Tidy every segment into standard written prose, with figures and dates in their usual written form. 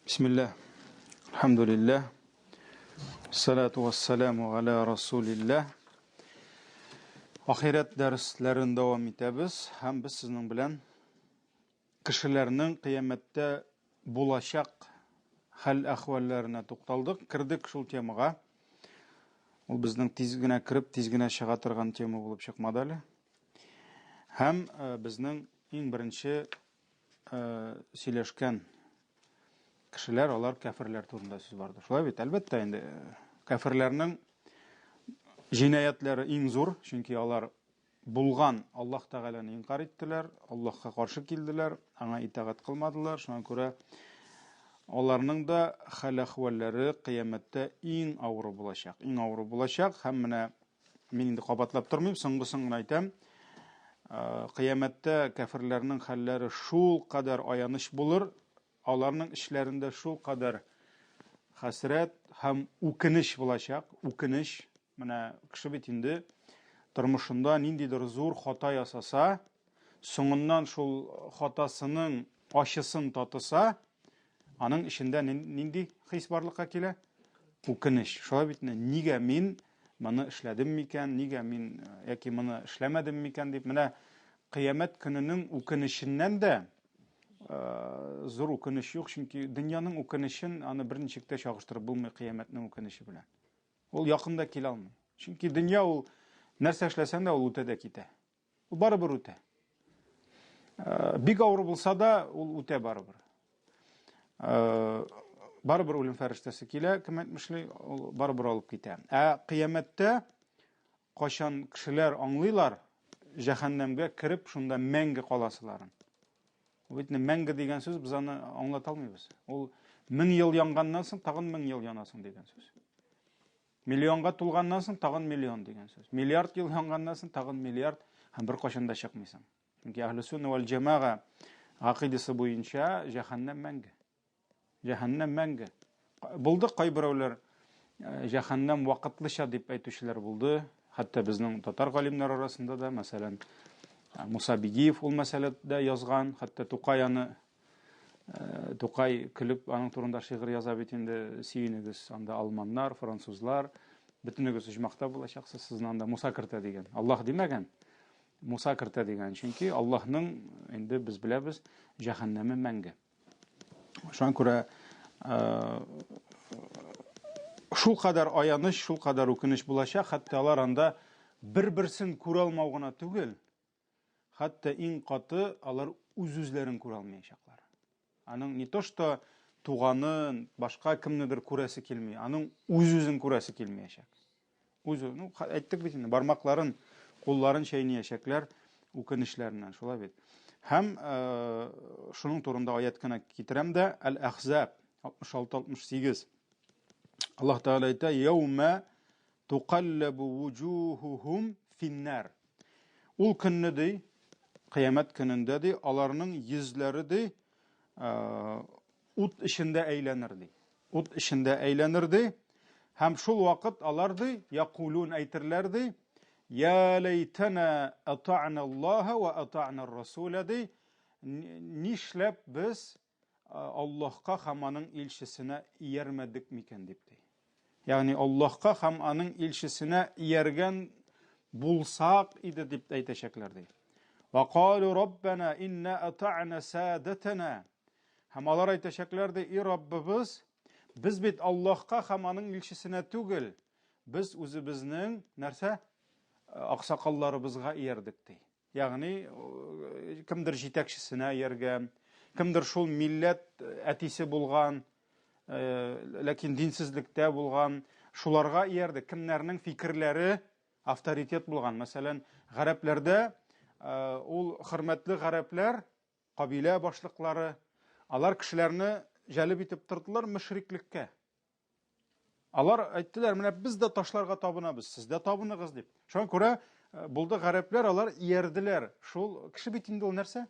Бисмилла. Алхамдулилла. Салату вассаламу аля расулилла. Ахирәт дәресләрен дәвам итәбез һәм без сезнең белән кешеләрнең кыямәттә булачак хәл-әхвәлләренә тукталдык, кердек шул темага. Ул безнең тиз генә кереп, тиз генә чыга торган тема булып чыкмады әле. Һәм э, безнең иң беренче сөйләшкән кешеләр, алар кәферләр турында сүз барды. Шулай бит, әлбәттә инде кәферләрнең җинаятьләре иң зур, чөнки алар булган Аллаһ Тәгаләне инкар иттеләр, Аллаһка каршы килделәр, аңа итагать кылмадылар. Шуңа күрә аларның да хәл-әхвәлләре кыямәттә иң авыры булачак. Иң авыры булачак һәм менә Мин инде кабатлап тормыйм, соңгысын гына әйтәм. Э, кыямәттә кәферләрнең хәлләре шул кадәр аяныч булыр, аларның эчләрендә шул кадәр хәсрәт һәм үкенеч булачак. Үкенеч. Менә кеше бит инде тормышында ниндидер зур хата ясаса, соңыннан шул хатасының ачысын татыса, аның эчендә нинди хис барлыкка килә? Үкенеч. Шулай бит, нигә мин моны эшләдем микән, нигә мин э, яки моны эшләмәдем микән дип, менә кыямәт көненең үкенеченнән дә э, зур үкенеч юк, чөнки дөньяның үкенечен аны берничек тә чагыштырып булмый кыямәтнең үкенече белән. Ул якын да килә алмый. Чөнки дөнья ул нәрсә эшләсәң дә ул үтә дә китә. Ул барыбер үтә. Э, бик авыр булса да, ул үтә барыбер. Э, барыбер үлем фәрештәсе килә, кем әйтмешли, ул барыбер алып китә. Ә кыямәттә кайчан кешеләр аңлыйлар, җәһәннәмгә кереп шунда мәңге каласыларын. Ул бит мәңге дигән сүз без аны аңлата алмыйбыз. Ул 1000 ел янганнан соң тагын 1000 ел янасың дигән сүз. Миллионга тулганнан соң тагын миллион дигән сүз. Миллиард ел янганнан соң тагын миллиард һәм беркайчан да чыкмыйсың. Чөнки әһле сунна вәл җәмәга гакыйдасы буенча җәһәннәм мәңге. Җәһәннәм мәңге. Булды кайберәүләр э, җәһәннәм вакытлыча дип әйтүчеләр булды. Хәтта безнең татар галимнәр арасында да, мәсәлән, э, Муса Бигиев ул мәсьәләдә язган, хәтта Тукай аны Э, Тукай көлеп аның турында шигырь яза бит инде, сөенегез, анда алманнар, французлар, бөтенегез оҗмахта булачаксыз, сезне анда Муса кертә дигән. Аллаһ димәгән, Муса кертә дигән. Чөнки Аллаһның инде без беләбез, җәһәннәме мәңге. Шуңа күрә э, шул кадәр аяныч, шул кадәр үкенеч булачак, хәтта алар анда бер-берсен күрә алмау гына түгел, Хәтта иң каты алар үз-үзләрен күрә алмаячаклар. Аның не то что туганын, башка кемнедер күрәсе килми, аның үз-үзен күрәсе килмәячәк. Үз, ну, әйттек бит инде, бармакларын, кулларын чәйнәячәкләр үкенечләреннән, шулай бит. Һәм э, шуның турында аят кенә китерәм дә, Әл-Әхзаб 66-68. Аллаһ Тәгалә әйтә, "Яумә тукаллабу вуҗухухум финнар". Ул көнне ди, кыямәт көнендә ди, аларның йөзләре ди, ут эчендә әйләнер ди. Ут эчендә әйләнер ди. Һәм шул вакыт алар ди, якулун әйтерләр ди, Я ләйтәнә ата'на Аллаһа ва ата'на Расула ди, нишләп без Аллаһка һәм аның илчесенә иярмәдек микән дип ди. Ягъни Аллаһка һәм аның илчесенә ияргән булсак иде дип әйтәчәкләр ди. Ва калу раббана инна ата'на садатана. Һәм алар әйтәчәкләр ди, и Раббыбыз, без бит Аллаһка һәм аның илчесенә түгел, без үзебезнең нәрсә? Аксакалларыбызга иярдек ди. Ягъни кемдер җитәкчесенә ияргән, кемдер шул милләт әтисе булган, ләкин динсезлектә булган, шуларга иярде. Кемнәрнең фикерләре авторитет булган. Мәсәлән, гарәпләрдә ул хөрмәтле гарәпләр, кабилә башлыклары, алар кешеләрне җәлеп итеп тордылар мөшриклеккә. Алар әйттеләр, менә без дә ташларга табынабыз, сез дә табыныгыз дип. Шуңа күрә э, булды гарәпләр, алар иярделәр. Шул кеше бит инде ул нәрсә?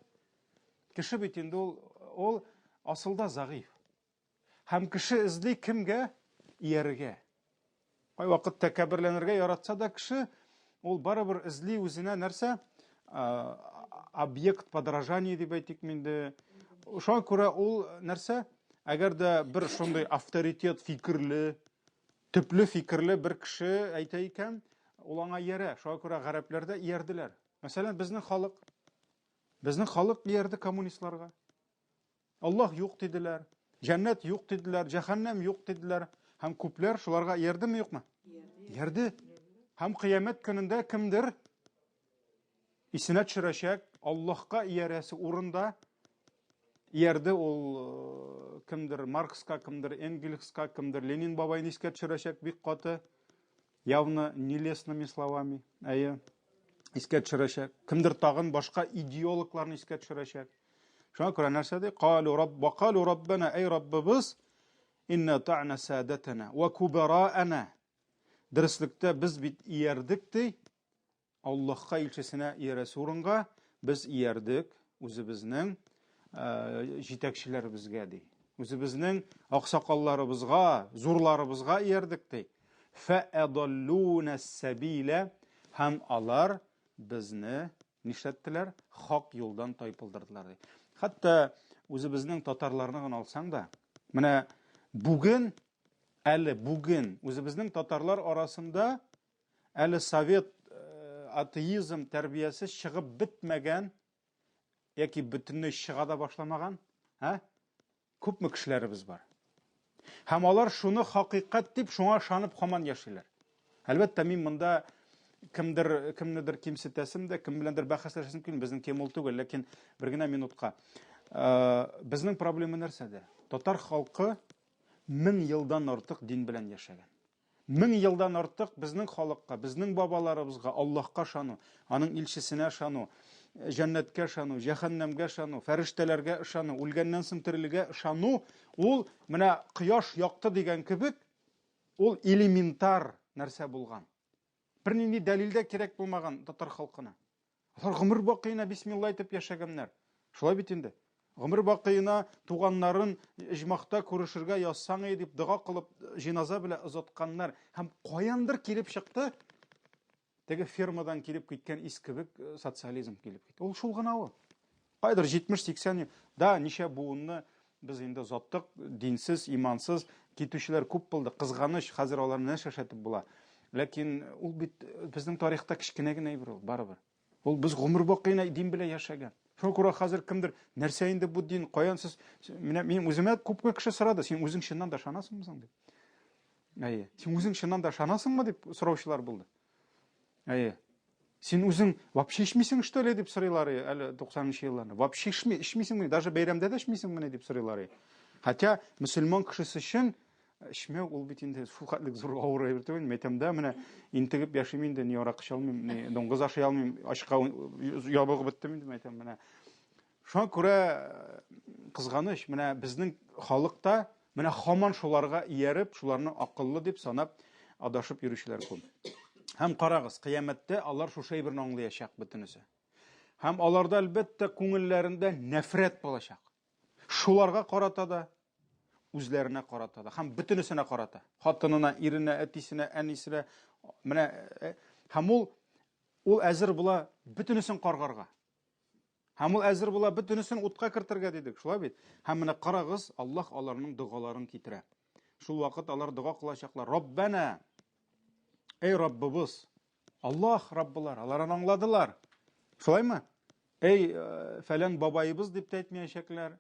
Кеше бит инде ул ул асылда зәгыйф. Һәм кеше эзли кемгә иярергә. Кайвакыт тәкәбберләнергә яратса да кеше, ул барыбер эзли үзенә нәрсә? Э, объект подражания дип әйтик инде. Шуңа күрә ул нәрсә? Әгәр дә бер шундый авторитет фикерле, төпле фикерле бер кеше әйтә икән, ул аңа иярә. Шуңа күрә гарәпләр дә иярделәр. Мәсәлән, безнең халык. Безнең халык иярде коммунистларга. Аллаһ юк диделәр, җәннәт юк диделәр, җәһәннәм юк диделәр. Һәм күпләр шуларга иярдеме, юкмы? Иярде. Һәм кыямәт көнендә кемдер исенә төшерәчәк, Аллаһка иярәсе урында иярде ул э, кемдер Маркска, кемдер Энгельска, кемдер Ленин бабайны искә төшерәчәк бик каты. Явно нелестными словами. Әйе. Искә төшерәчәк. Кемдер тагын башка идеологларны искә төшерәчәк. Шуңа күрә нәрсә ди? Калу рабб, калу раббана, әй Раббыбыз, инна та'на садатана ва кубараана. Дөреслектә без бит иярдек ди, Аллаһка илчесенә иярәсе урынга без иярдек үзебезнең җитәкчеләребезгә ди. Үзебезнең аксакалларыбызга, зурларыбызга иярдек ди. Фәәдаллуна сәбилә һәм алар безне нишләттеләр? Хак юлдан тайпылдырдылар ди. Хәтта үзебезнең татарларны гына алсаң да, менә бүген, әле бүген үзебезнең татарлар арасында Әле совет э, атеизм тәрбиясе чыгып бетмәгән яки бөтенләй чыга да башламаган, ә? Күпме кешеләребез бар. Һәм алар шуны хакыйкать дип, шуңа ышанып һаман яшиләр. Әлбәттә, мин монда кемдер кемнедер кимсетәсем дә, кем беләндер бәхәсләшәсем килми, безнең тема ул түгел, ләкин бер генә минутка. Э, безнең проблема нәрсәдә? Татар халкы мең елдан артык дин белән яшәгән. Мең елдан артык безнең халыкка, безнең бабаларыбызга Аллаһка ышану, аның илчесенә ышану, җәннәткә ышану, җәһәннәмгә ышану, фәрештәләргә ышану, үлгәннән соң терелүгә ышану, ул менә кояш якты дигән кебек, ул элементар нәрсә булган. Бернинди дәлил дә кирәк булмаган татар халкына. Алар гомер бакыена бисмилла әйтеп яшәгәннәр. Шулай бит инде. Гомер бакыена туганнарын иҗмахта күрешергә язсаң иде дип дога кылып җиназа белән озатканнар. Һәм каяндыр килеп чыкты, теге фермадан килеп киткән ис кебек э, социализм килеп китте. Ул шул гына ул. Кайдыр 70-80 ел. Да, ничә буынны без инде озаттык, динсез, имансыз китүчеләр күп булды. Кызганыч, хәзер аларны нәрсә эшләтеп була. Ләкин ул бит э, безнең тарихта кечкенә генә әйбер ул, барыбер. Ул без гомер бакыена дин белән яшәгән. Шуңа күрә хәзер кемдер, нәрсә инде бу дин, каян сез, менә мин үземә күпме кеше сорады, син үзең чыннан да ышанасыңмы соң дип. Әйе, син үзең чыннан да ышанасыңмы дип сораучылар булды. Әйе. Син үзең вообще эчмисең, что ли, дип сорыйлар әле 90 елларда. Вообще эчми, эчмисеңме? Даже бәйрәмдә дә эчмисеңмени дип сорыйлар. Хотя мөселман кешесе өчен эчмәү ул бит инде шул хәтлек зур авыр әйбер түгел. Мин әйтәм дә, менә интегеп яшим инде, ни аракы эчә алмыйм, ни дуңгыз ашый алмыйм, ачка ябыгып беттем инде, әйтәм, менә. Шуңа күрә кызганыч, менә безнең халыкта менә һаман шуларга ияреп, шуларны акыллы дип санап адашып йөрүчеләр күп. Һәм карагыз, кыямәттә алар шушы әйберне аңлаячак бөтенесе. Һәм аларда әлбәттә күңелләрендә нәфрәт булачак. Шуларга карата да, үзләренә карата да һәм бөтенесенә карата. Хатынына, иренә, әтисенә, әнисенә. Менә э, һәм ул ул әзер була бөтенесен каргарга. Һәм ул әзер була бөтенесен утка кертергә дидек, шулай бит? Һәм менә карагыз, Аллаһ аларның догаларын китерә. Шул вакыт алар дога кылачаклар. Раббана! Эй Раббыбыз! Аллаһ Раббылар, алар аны аңладылар. Шулаймы? Эй, э, фәлән бабаебыз дип тә әйтмәячәкләр.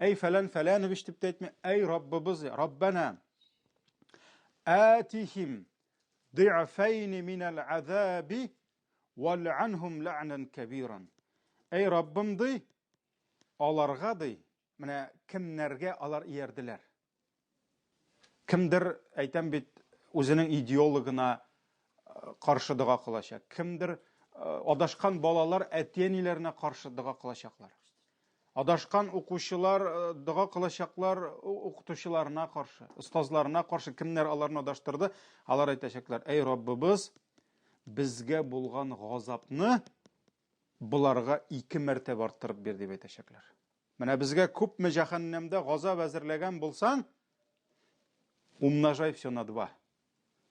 Эй, фәлән фәләнович дип тә әйтмә. Эй, Раббыбыз, Раббана! Атихим ди'фәйни минәл азаби Вәлъанһум ләгънән кәбиран. Әй Раббым ди, аларга ди, менә кемнәргә алар иярделәр. Кемдер, әйтәм бит, үзенең идеологына э, каршы дога кылачак. Кемдер э, адашкан балалар әти-әниләренә каршы дога кылачаклар. Адашкан укучылар э, дога кылачаклар укытучыларына каршы, остазларына каршы, кемнәр аларны адаштырды, алар әйтәчәкләр: "Әй Раббыбыз, безгә булган газапны боларга ике мәртәбә арттырып бир", дип әйтәчәкләр. Менә безгә күпме җәһәннәмдә газап әзерләгән булсаң, умножай все на два.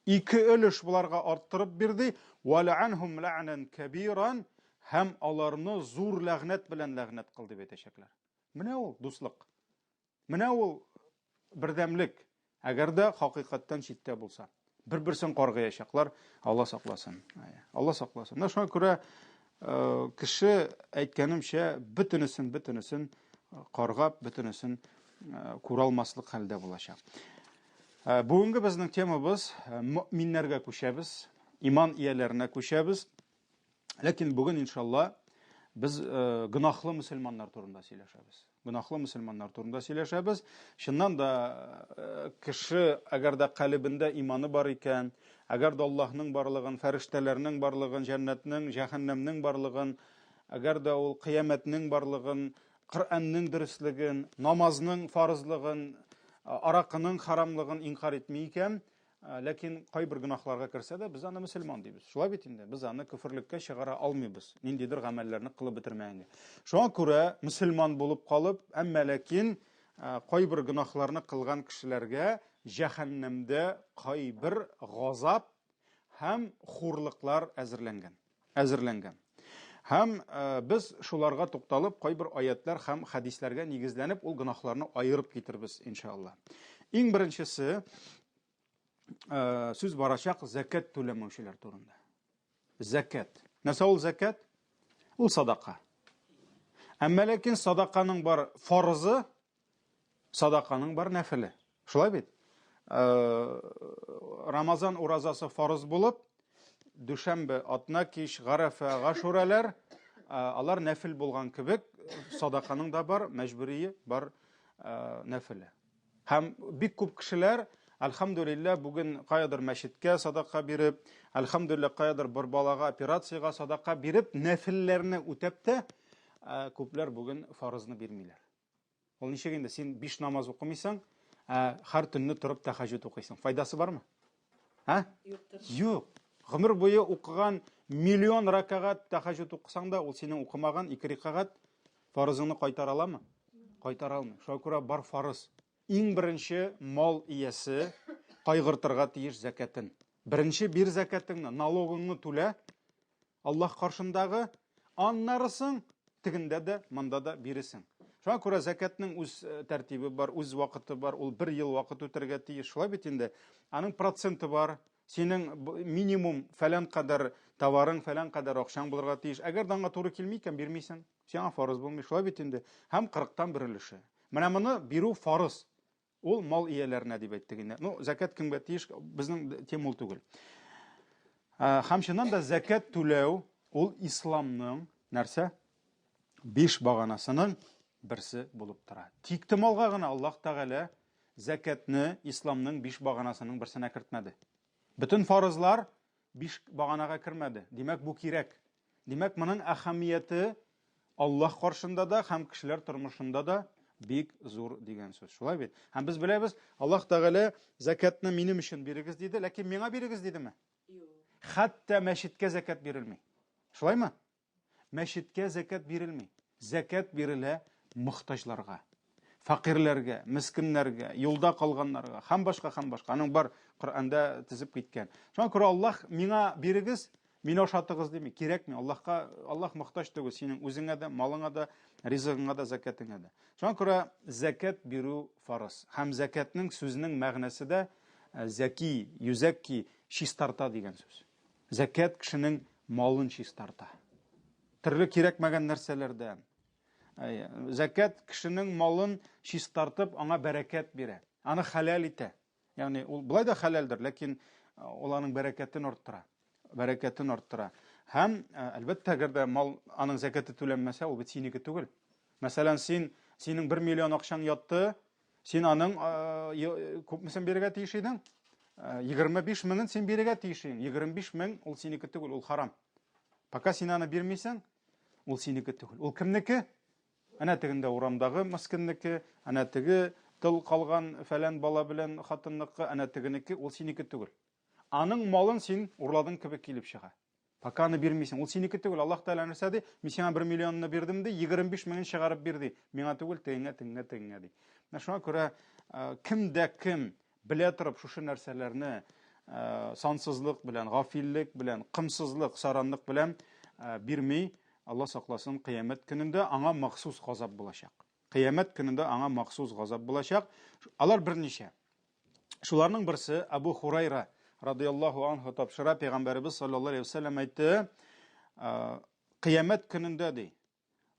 Ике өлеш боларга арттырып бирде. Вәләанһум ләгънән кәбиран һәм аларны зур ләгънәт белән ләгънәт кыл дип әйтәчәкләр. Менә ул дуслык. Менә ул бердәмлек, әгәр дә хакыйкатьтән читтә булса. Бер-берсен каргыячаклар, Алла сакласын. Алла сакласын. Менә шуңа күрә э, кеше әйткәнемчә бөтенесен бөтенесен э, каргап, бөтенесен э, күрә алмаслык хәлдә булачак. Бүгенге безнең темабыз мөминнәргә күчәбез, иман ияләренә күчәбез. Ләкин бүген иншалла без гөнаһлы мөселманнар турында сөйләшәбез. Гөнаһлы мөселманнар турында сөйләшәбез. Чыннан да э, кеше әгәр дә калебендә иманы бар икән, әгәр дә Аллаһның барлыгын, фәрештәләрнең барлыгын, җәннәтнең, җәһәннәмнең барлыгын, әгәр дә ул кыямәтнең барлыгын, Коръәннең дөреслеген, намазның фарызлыгын, аракының харамлыгын инкар итми икән, Ләкин кайбер гөнаһларга керсә дә, без аны мөселман дибез. Шулай бит инде, без аны көферлеккә чыгара алмыйбыз, ниндидер гамәлләрне кылып бетермәгәнгә. Шуңа күрә мөселман булып калып, әмма ләкин кайбер гөнаһларны кылган кешеләргә җәһәннәмдә кайбер газап һәм хурлыклар әзерләнгән. Әзерләнгән. Һәм без шуларга тукталып, кайбер аятлар һәм хәдисләргә нигезләнеп, ул гөнаһларны аерып китербез, иншалла. Иң беренчесе, сүз барачак зәкәт түләмәүчеләр турында. Зәкәт. Нәрсә ул зәкәт? Ул садака. Әмма ләкин садаканың бар фарызы, Садаканың бар нәфеле. Шулай бит? Э, Рамазан уразасы фарыз булып, дүшәмбе, атна кич, гарәфә, гашурәләр, э, алар нәфел булган кебек, садаканың да бар, мәҗбүрие бар э, нәфеле. Һәм бик күп кешеләр, әлхәмдүлилләһ, бүген каядыр мәчеткә садака биреп, әлхәмдүлилләһ, каядыр бер балага операциягә садака биреп, нәфелләрне үтәп тә, күпләр бүген фарызны бирмиләр. Ул ничек инде син биш намаз укымыйсың, ә һәр төнне торып тәһәҗҗүд укыйсың. Файдасы бармы? Ә? Юктыр. Юк. Гомер буе укыган миллион ракагать тәһәҗҗүд укысаң да, ул синең укымаган ике ракагать фарызыңны кайтара аламы? Кайтара алмый. Шуңа күрә бар фарыз. Иң беренче мал иясе кайгыртырга тиеш зәкәтен. Беренче бир зәкәтеңне, налогыңны түлә, Аллаһ каршындагы, аннары соң тегендә дә, монда да биресең. Шуңа күрә зәкәтнең үз э, тәртибе бар, үз вакыты бар, ул бер ел вакыт үтәргә тиеш. Шулай бит инде. Аның проценты бар. Синең минимум фәлән кадәр товарың, фәлән кадәр акчаң булырга тиеш. Әгәр дә аңа туры килми икән, бирмисең. Сиңа фарыз булмый. Шулай бит инде. Һәм 40-тан бер өлеше. Менә моны бирү фарыз. Ул мал ияләренә дип әйттек инде. Ну, зәкәт кемгә тиеш, безнең тема ул түгел. Һәм чыннан да зәкәт түләү ул исламның нәрсә? Биш баганасының берсе булып тора. Тик томалга гына Аллаһ Тәгалә зәкәтне исламның биш баганасының берсенә кертмәде. Бөтен фарызлар биш баганага кермәде. Димәк, бу кирәк. Димәк, моның әһәмияте Аллаһ каршында да һәм кешеләр тормышында да бик зур дигән сүз. Шулай бит? Һәм без беләбез, Аллаһ Тәгалә зәкятны минем өчен бирегез диде, ләкин миңа бирегез дидеме? Юк. Хәтта мәчеткә зәкят бирелми. Шулаймы? Мәчеткә зәкят бирелми. Зәкят бирелә мохтаҗларга, фәкыйрьләргә, мескеннәргә, юлда калганнарга һәм башка һәм башка. Аның бар Коръәндә тезеп киткән. Шуңа күрә Аллаһ миңа бирегез, мине ашатыгыз дими, кирәкми. Аллаһка Аллаһ мохтаҗ түгел синең үзеңә дә, малыңа да, ризыгыңа да, зәкятеңә дә. Шуңа күрә зәкят бирү фарыз. Һәм зәкятнең сүзенең мәгънәсе дә э, зәки, юзәкки, чистарта дигән сүз. Зәкят кешенең малын чистарта. Төрле кирәкмәгән нәрсәләрдән. Зәкят кешенең малын чистартып, аңа бәрәкәт бирә. Аны хәләл итә. Ягъни ул былай да хәләлдер, ләкин ул аның бәрәкәтен арттыра. Бәрәкәтен арттыра. Һәм, әлбәттә, әгәр дә мал аның зәкяте түләнмәсә, ул бит синеке түгел. Мәсәлән, син синең 1 миллион акчаң ятты, син аның күпмесен бирергә тиеш идең? 25 меңен син бирергә тиеш идең. 25 мең ул синеке түгел, ул харам. Пока син аны бирмисең, ул синеке түгел. Ул кемнеке? Әнә тегендә урамдагы мескеннеке, әнә теге тыл калган фәлән бала белән хатынныкы, әнә тегенеке, ул синеке түгел. Аның малын син урладың кебек килеп чыга. Пока аны бирмисең, ул синеке түгел. Аллаһ Тәгалә нәрсә ди? Мин сиңа 1 миллионны бирдем ди, 25 меңен чыгарып бир ди. Миңа түгел, тегеңә, тегеңә, тегеңә ди. Менә шуңа күрә кем дә кем белә торып шушы нәрсәләрне сансызлык белән, гафиллек белән, кымсызлык, саранлык белән бирми, Алла сакласын, кыямәт көнендә аңа махсус газап булачак. Кыямәт көнендә аңа махсус газап булачак. Алар берничә. Шуларның берсе Абу Хурайра радияллаһу анху тапшыра, пәйгамбәребез саллаллаһу алейһи вәсәлләм әйтте, кыямәт көнендә ди,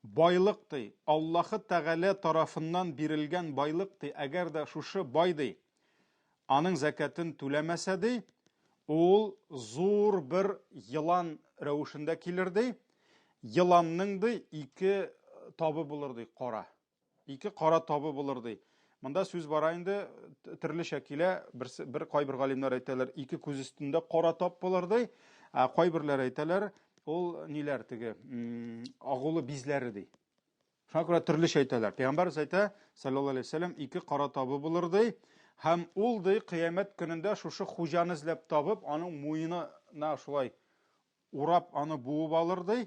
байлык ди, Аллаһы Тәгалә тарафыннан бирелгән байлык ди, әгәр дә шушы бай ди, аның зәкәтен түләмәсә ди, ул зур бер елан рәвешендә килер ди. Еланның ди ике табы булыр ди, кара. Ике кара табы булыр ди. Монда сүз бара инде төрлечә килә. Берсе бер кайбер галимнәр әйтәләр, ике күз өстендә кара тап булыр ди. Ә кайберләр әйтәләр, ул ниләр теге агулы бизләре ди. Шуңа күрә төрлечә әйтәләр. Пәйгамбәрбез әйтә, саллаллаһу алейһи вәсәлләм, ике кара табы булыр ди. Һәм ул ди кыямәт көнендә шушы хуҗаны эзләп табып, аның муенына шулай урап аны буып алыр ди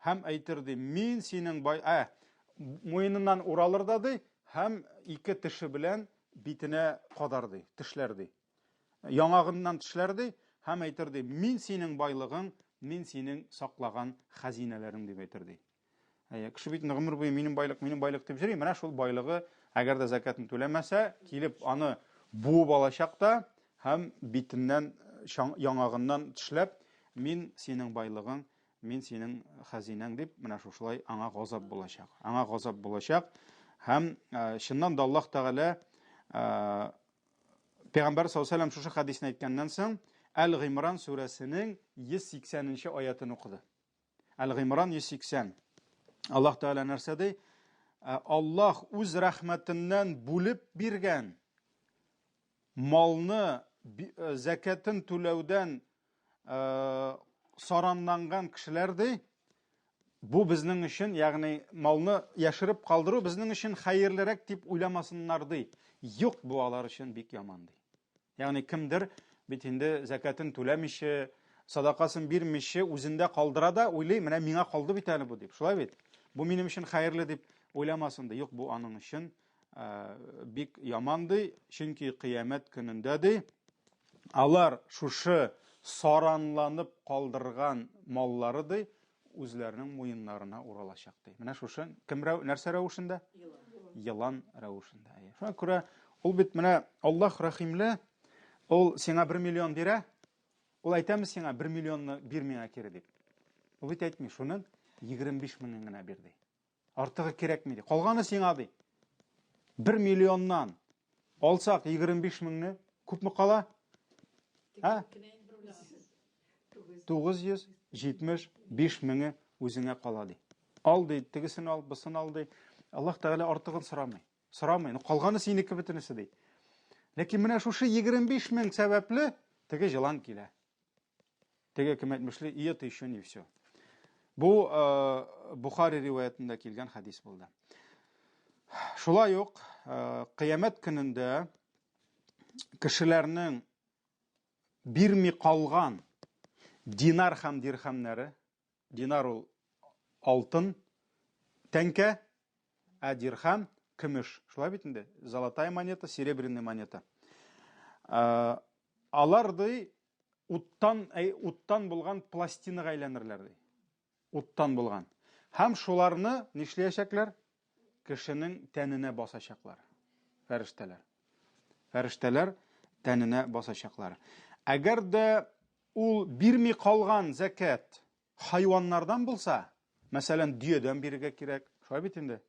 һәм әйтер ди, мин синең бай, ә, муеныннан уралыр да ди, һәм ике теше белән битенә кадар ди, тешләр ди. Яңагыннан тешләр ди һәм әйтер ди, мин синең байлыгың, мин синең саклаган хәзинәләрең дип әйтер ди. Әйе, кеше бит гомер буе минем байлык, минем байлык дип йөри. Менә шул байлыгы, әгәр дә зәкятын түләмәсә, килеп аны буып алачак та һәм битеннән, яңагыннан тешләп, мин синең байлыгың, мин синең хәзинәң дип, менә шушылай аңа газап булачак. Аңа газап булачак. Һәм чыннан да Аллаһ Тәгалә Пәйгамбәр саллаллаһу алейһи вәсәлләм шушы хәдисне әйткәннән соң, Әл-Гыймран сүрәсенең 180 нче аятын укыды. Әл-Гыймран 180. Аллаһ Тәгалә нәрсә ди? Ә, Аллаһ үз рәхмәтеннән бүлеп биргән малны э, зәкәтен түләүдән э, саранланган кешеләр ди, бу безнең өчен, ягъни малны яшереп калдыру безнең өчен хәерлерәк дип уйламасыннар ди. Юк, бу алар өчен бик яман ди. Ягъни кемдер бит инде зәкәтен түләмичә, садакасын бирмичә үзендә калдыра да уйлый, менә миңа калды бит әле бу дип. Шулай бит? Бу минем өчен хәерле дип уйламасын ди. Юк, бу аның өчен бик яман ди, чөнки кыямәт көнендә ди, алар шушы саранланып калдырган маллары ди, үзләренең муеннарына уралачак ди. Менә шушы кем рәв, нәрсә рәвешендә? Елан. Елан рәвешендә. Шуңа күрә ул бит менә Аллаһ рәхимле, ул сиңа 1 миллион бирә, ул әйтәме сиңа 1 миллионны бир миңа кире дип? Ул бит әйтми, шуның 25 меңен генә бир ди. Артыгы кирәкми ди. Калганы сиңа ди. 1 миллионнан алсак 25 меңне, күпме кала? Ә? 975 меңе үзеңә кала ди. Ал ди, тегесен ал, бысын ал ди. Аллаһ Тәгалә артыгын сорамый. Сорамый. Ну, калганы синеке бөтенесе ди. Ләкин менә шушы 25 мең сәбәпле теге җылан килә. Теге кем әйтмешли, и это еще не все. Бу э, Бухари риваятында килгән хәдис булды. Шулай ук э, кыямәт көнендә кешеләрнең бирми калган динар һәм дирхәмнәре, динар ул алтын тәңкә, ә дирхәм көмеш. Шулай бит инде? Золотая монета, серебряная монета. Э, алар ди уттан, әй, уттан булган пластинага әйләнерләр ди. Уттан булган. Һәм шуларны нишләячәкләр? Кешенең тәненә басачаклар. Фәрештәләр. Фәрештәләр тәненә басачаклар. Әгәр дә ул бирми калган зәкәт хайваннардан булса, мәсәлән, дөядән бирергә кирәк, шулай бит инде,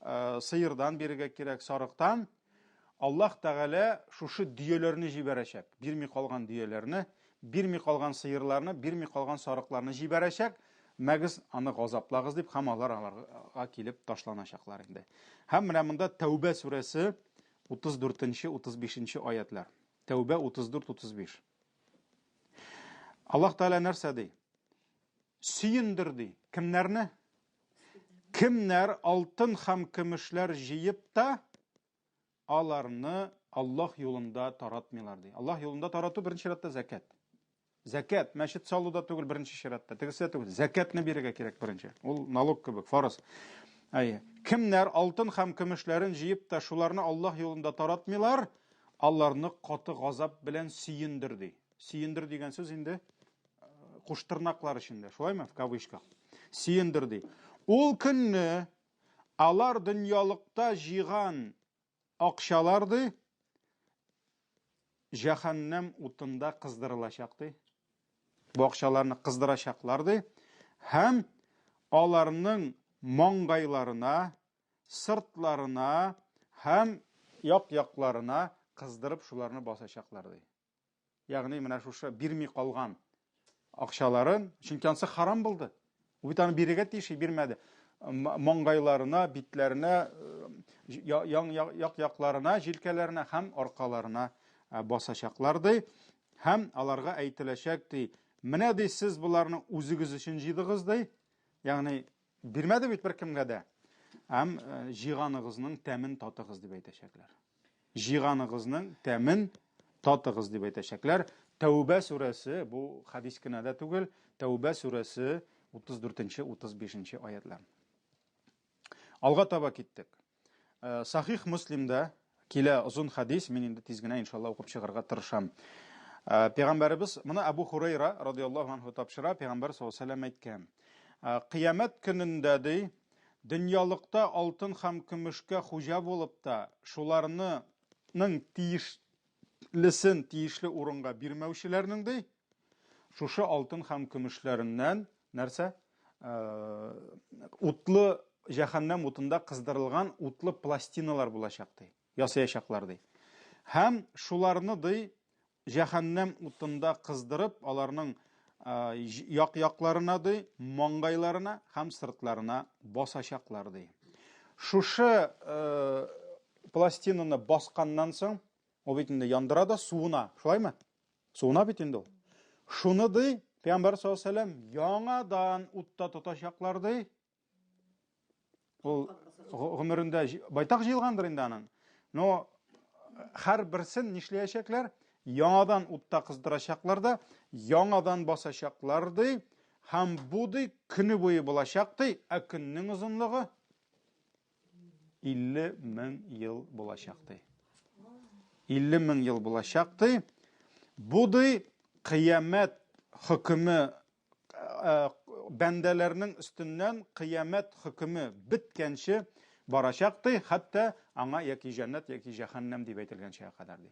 э, сыердан бирергә кирәк, сарыктан, Аллаһ Тәгалә шушы дөяләрне җибәрәчәк. Бирми калган дөяләрне, бирми калган сыерларны, бирми калган сарыкларны җибәрәчәк. Мәгез аны газаплагыз дип һәм алар аларга килеп ташланачаклар инде. Һәм менә монда Тәүбә сүрәсе 34-нче, 35-нче аятлар. Тәүбә 34-35. Аллаһ Тәгалә нәрсә ди? Сөендер ди. Кемнәрне? Кемнәр алтын һәм көмешләр җыеп та, аларны Аллаһ юлында таратмыйлар ди. Аллаһ юлында тарату беренче чиратта зәкят. Зәкят, мәчет салу да түгел беренче чиратта, тегесе дә түгел. Зәкятны бирергә кирәк беренче. Ул налог кебек, фарыз. Әйе. Кемнәр алтын һәм көмешләрен җыеп та шуларны Аллаһ юлында таратмыйлар, аларны каты газап белән сөендер ди. Сөендер дигән сүз инде куштырнаклар эчендә, шулаймы, в кавычках. Сөендер ди. Ул көнне Алар дөньялыкта җыйган акчалар, ди, җәһәннәм утында кыздырылачак, ди. Бу акчаларны кыздырачаклар, ди. Һәм аларның маңгайларына, сыртларына һәм як-якларына кыздырып шуларны басачаклар, ди. Ягъни менә шушы бирми калган акчаларын, чөнки ансы харам булды. Ул бит аны бирергә тиеш, бирмәде. Маңгайларына, битләренә, як-якларына, җилкәләренә һәм аркаларына басачаклар ди. Һәм аларга әйтеләчәк ди, менә ди сез боларны үзегез өчен җыйдыгыз ди. Ягъни бирмәде бит беркемгә дә. Һәм җыйганыгызның тәмен татыгыз дип әйтәчәкләр. Җыйганыгызның тәмен татыгыз дип әйтәчәкләр. Тәүбә сүрәсе, бу хәдис кенә дә түгел, Тәүбә сүрәсе 34-35 аятлар. Алга таба киттек. Э, Сахих Муслимда килә озын хәдис, мин инде тиз генә иншалла укып чыгарга тырышам. Э, Пәйгамбәребез, моны Абу Хурайра радиаллаһу анху тапшыра, Пәйгамбәр саллаллаһу алейһи вәсәлләм әйткән. Э, Кыямәт көнендә ди, Дөньялыкта алтын һәм көмешкә хуҗа булып та, шуларның тиешлесен тиешле урынга бирмәүчеләрнең, ди, шушы алтын һәм көмешләреннән нәрсә? Утлы җәһәннәм утында кыздырылган утлы пластиналар булачак, ди. Ясаячаклар, ди. Һәм шуларны, ди, Җәһәннәм утында кыздырып, аларның як-якларына, ди, маңгайларына һәм сыртларына басачаклар, ди. Шушы пластинаны басканнан соң, ул бит инде яндыра да суына, шулаймы? Суына бит инде ул. Шуны, ди, Пәйгамбәр саллаллаһу алейһи ва сәлләм яңадан утта тотачаклар, ди. Ул гомерендә байтак җыелгандыр инде аның. Но һәр берсен нишләячәкләр? Яңадан утта кыздырачаклар да, яңадан басачаклар ди. Һәм бу ди көне буе булачак ди, ә көннең озынлыгы 50 мең ел булачак ди. 50 мең ел булачак ди. Бу ди кыямәт хөкеме бәндәләрнең өстеннән кыямәт хөкеме беткәнче барачак ди, хәтта аңа яки җәннәт, яки җәһәннәм дип әйтелгәнчегә кадәр ди.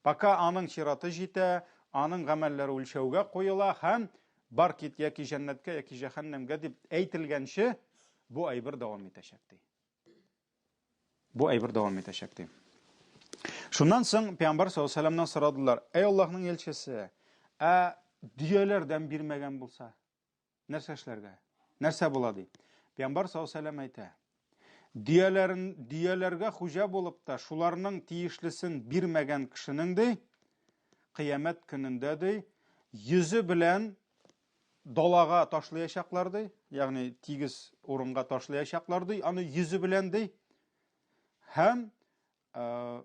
Пока аның чираты җитә, аның гамәлләре үлчәүгә куела һәм бар кит яки җәннәткә, яки җәһәннәмгә дип әйтелгәнче бу әйбер дәвам итәчәк ди. Бу әйбер дәвам итәчәк ди. Шуннан соң Пәйгамбәр саллаллаһу алейһи вәсәлләмнән сорадылар: "Әй Аллаһның илчесе, ә дөяләрдән бирмәгән булса, нәрсә эшләргә? Нәрсә була?" ди. Пәйгамбәр саллаллаһу алейһи вәсәлләм әйтә: "Дөяләрен дөяләргә хуҗа булып та, шуларның тиешлесен бирмәгән кешенең ди, кыямәт көнендә ди, йөзе белән далага ташлаячаклар ди, ягъни тигез урынга ташлаячаклар ди, аны йөзе белән ди. Һәм э,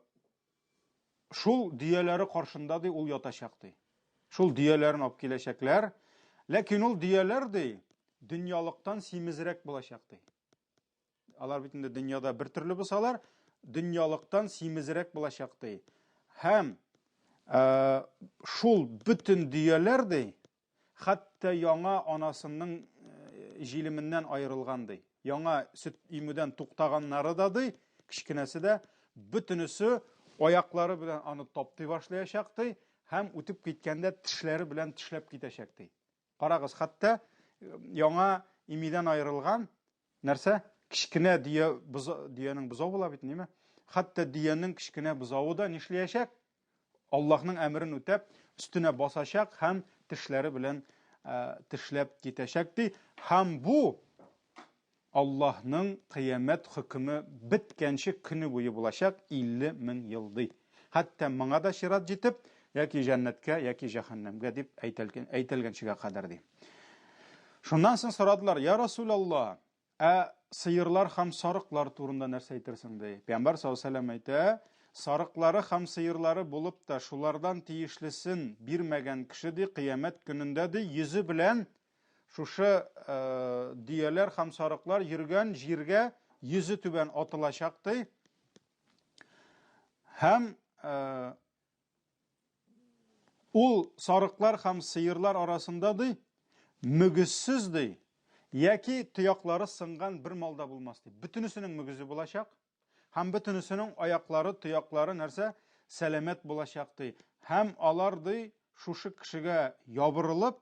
шул дөяләре каршында ди ул ятачак ди. Шул дөяләрен алып киләчәкләр. Ләкин ул дөяләр ди дөньялыктан симезрәк булачак ди. Алар бит инде дөньяда бер төрле булсалар, дөньялыктан симезрәк булачак ди. Һәм э, шул бөтен дөяләр ди, хәтта яңа анасының э, җилеменнән аерылган ди. Яңа сөт имүдән туктаганнары да ди, кечкенәсе дә, бөтенесе аяклары белән аны таптый башлаячак ди һәм үтеп киткәндә тешләре белән тешләп китәчәк ди. Карагыз, хәтта э, яңа имидән аерылган нәрсә? Кечкенә дөя, дөянең бозау була бит, ниме? Хәтта дөянең кечкенә бозавы да нишләячәк? Аллаһның әмерен үтәп, өстенә басачак һәм тешләре белән э, тешләп китәчәк ди. Һәм бу Аллаһның кыямәт хөкеме беткәнче көне буе булачак 50 мең ел ди. Хәтта моңа да чират җитеп, яки җәннәткә, яки җәһәннәмгә дип әйтелгәнчегә кадәр ди. Шуннан соң сорадылар, я Расулалла, ә сыерлар һәм сарыклар турында нәрсә әйтерсең ди. Пәйгамбәр саллаллаһу алейһи вәсәлләм әйтә, сарыклары һәм сыерлары булып та шулардан тиешлесен бирмәгән кеше ди, кыямәт көнендә ди, йөзе белән Шушы дөяләр һәм сарыклар йөргән җиргә йөзе түбән атылачак ди. Һәм ул сарыклар һәм сыерлар арасында ди, мөгезсез ди, Яки тояклары сынган бер мал да булмас ди. Бөтенесенең мөгезе булачак һәм бөтенесенең аяклары, тояклары нәрсә? Сәламәт булачак ди. Һәм алар ди шушы кешегә ябырылып,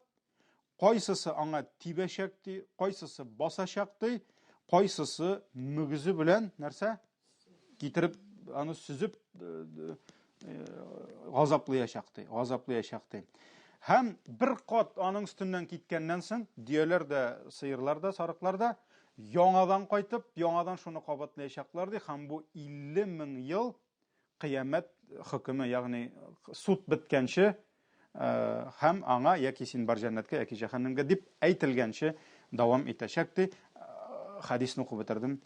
кайсысы аңа тибәчәк ди, кайсысы басачак ди, кайсысы мөгезе белән нәрсә? Китереп аны сөзеп э, э, газаплыячак ди, газаплыячак ди. Һәм бер кат аның өстеннән киткәннән соң, дөяләр дә, сыерлар да, сарыклар да яңадан кайтып, яңадан шуны кабатлаячаклар ди, һәм бу 50 мең ел кыямәт хөкеме, ягъни суд беткәнче һәм аңа яки син бар җәннәткә, яки җәһәннәмгә дип әйтелгәнче дәвам итәчәк ди. Хәдисне укып бетердем.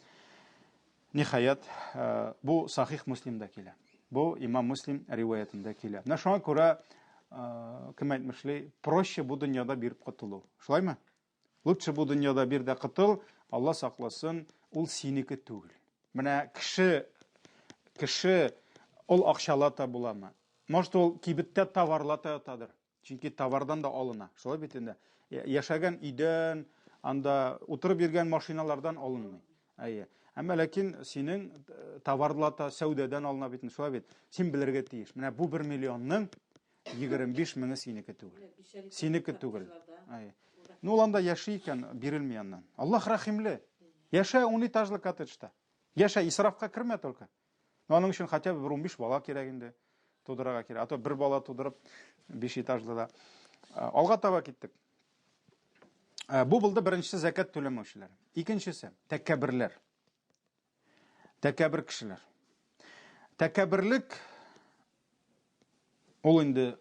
Ниһаять, бу Сахих Муслимда килә. Бу Имам Муслим риваятендә килә. Менә шуңа күрә, кем әйтмешли, проще бу дөньяда биреп котылу. Шулаймы? Лучше бу дөньяда бир дә котыл, Алла сакласын, ул синеке түгел. Менә кеше кеше ул акчалата буламы? Может, ул кибеттә товарлата ятадыр. Чөнки товардан да алына. Шулай бит инде. Яшәгән өйдән, анда утырып йөргән машиналардан алынмый. Әйе. Әмма ләкин синең э, товарлата сәүдәдән алына бит, шулай бит. Син белергә тиеш. Менә бу 1 миллионның 25 меңе синеке түгел. Синеке түгел. Әйе. Ну, ул анда яши икән, бирелми аннан. Аллаһ рәхимле. Яшә ун этажлы коттеджта. Яшә, исрафка кермә только. Но аның өчен хотя бы бер 15 бала кирәк инде. Тудырырга кирәк. А то бер бала тудырып, 5 этажлы да. Алга таба киттек. Бу булды беренчесе зәкят түләмәүчеләр. Икенчесе тәкәбберләр. Тәкәббер кешеләр. Тәкәбберлек ул инде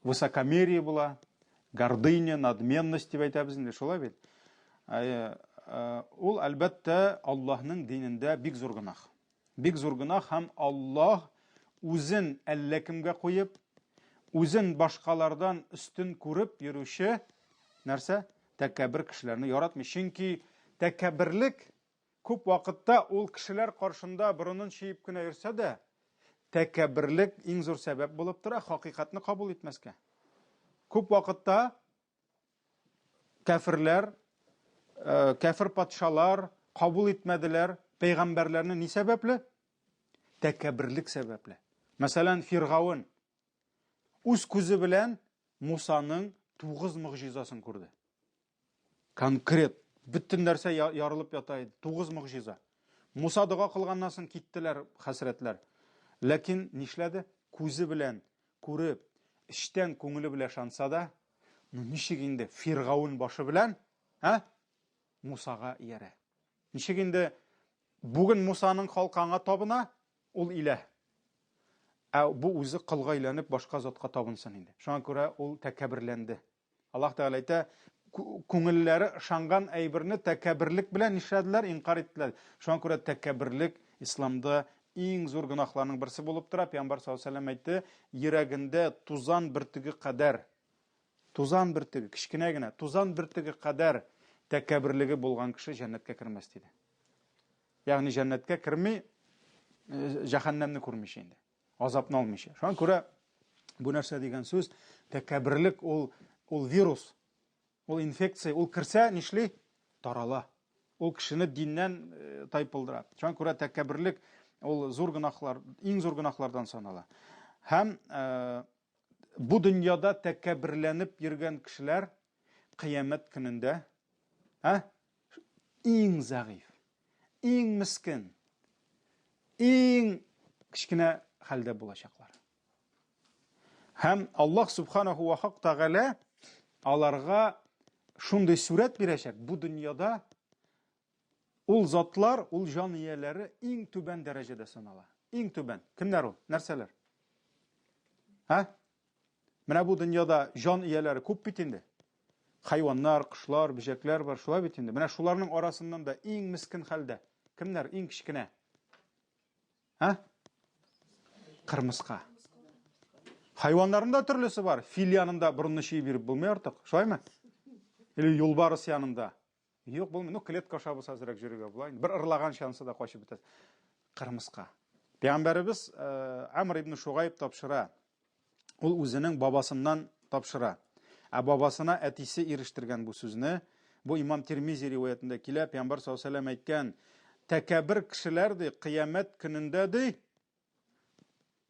высокомерие була, гордыня, надменность дип әйтәбез инде, шулай бит. Ул әлбәттә Аллаһның динендә бик зур гөнаһ. Бик зур гөнаһ һәм Аллаһ үзен әллә кемгә куеп, үзен башкалардан өстен күреп йөрүче нәрсә? Тәкәббер кешеләрне яратмый. Чөнки тәкәбберлек күп вакытта ул кешеләр каршында борынын чөеп кенә йөрсә дә, тәкәбберлек иң зур сәбәп булып тора хакыйкатьне кабул итмәскә. Күп вакытта кәферләр, э, кәфер патшалар кабул итмәделәр пәйгамбәрләрне ни сәбәпле? Тәкәбберлек сәбәпле. Мәсәлән, Фиргавен үз күзе белән Мусаның тугыз могҗизасын күрде. Конкрет бөтен нәрсә ярылып ята иде. Тугыз могҗиза. Муса дога кылганнан соң киттеләр хәсрәтләр. Ләкин нишләде? Күзе белән күреп, эчтән күңеле белән ышанса да, ну ничек инде Фиргаун башы белән, ә? Мусага иярә. Ничек инде бүген Мусаның халкы аңа табына, ул иләһ. Ә бу үзе колга әйләнеп башка затка табынсын инде. Шуңа күрә ул тәкәбберләнде. Аллаһ Тәгалә әйтә, күңелләре ышанган әйберне тәкәбберлек белән нишләделәр? Инкар иттеләр. Шуңа күрә тәкәбберлек исламда иң зур гөнаһларның берсе булып тора. Пәйгамбәр саллаллаһу алейһи вәсәлләм әйтте, йөрәгендә тузан бөртеге кадәр, тузан бөртеге, кечкенә генә, тузан бөртеге кадәр тәкәбберлеге булган кеше җәннәткә кермәс диде. Ягъни җәннәткә керми, э, җәһәннәмне күрмичә инде. Азапны алмыйча. Шуңа күрә бу нәрсә дигән сүз, тәкәбберлек ул ул вирус, ул инфекция, ул керсә нишли? Тарала. Ул кешене диннән э, тайпылдыра. Шуңа күрә тәкәбберлек ул зур гөнаһлар, иң зур гөнаһлардан санала. Һәм э, бу дөньяда тәкәбберләнеп йөргән кешеләр кыямәт көнендә, ә, иң зәгыйфь, иң мескен, иң кечкенә хәлдә булачаклар. Һәм Аллаһ субханаху ва хак тәгалә аларга шундый сурәт бирәчәк, бу дөньяда ул затлар, ул җан ияләре иң түбән дәрәҗәдә санала. Иң түбән. Кемнәр ул? Нәрсәләр? Һа? Менә бу дөньяда җан ияләре күп бит инде. Хайваннар, кошлар, бөҗәкләр бар, шулай бит инде. Менә шуларның арасыннан да иң мескен хәлдә. Кемнәр иң кечкенә? Ә? Кырмыска. Хайваннарның да төрлесе бар. Фил янында борынны чөеп йөреп булмый артык. Шулаймы? Или юлбарыс янында. Юк, булмый. Ну, клетка аша булса әзрәк йөрергә була. Бер ырлаган чансы да качып бетә. Кырмыска. Пәйгамбәребез э, Амр ибн Шугайб тапшыра. Ул үзенең бабасыннан тапшыра. Ә бабасына әтисе ирештергән бу сүзне. Бу Имам Тирмизи риваятендә килә, Пәйгамбәр саллаллаһу алейһи әйткән, тәкәббер кешеләр ди, кыямәт көнендә ди,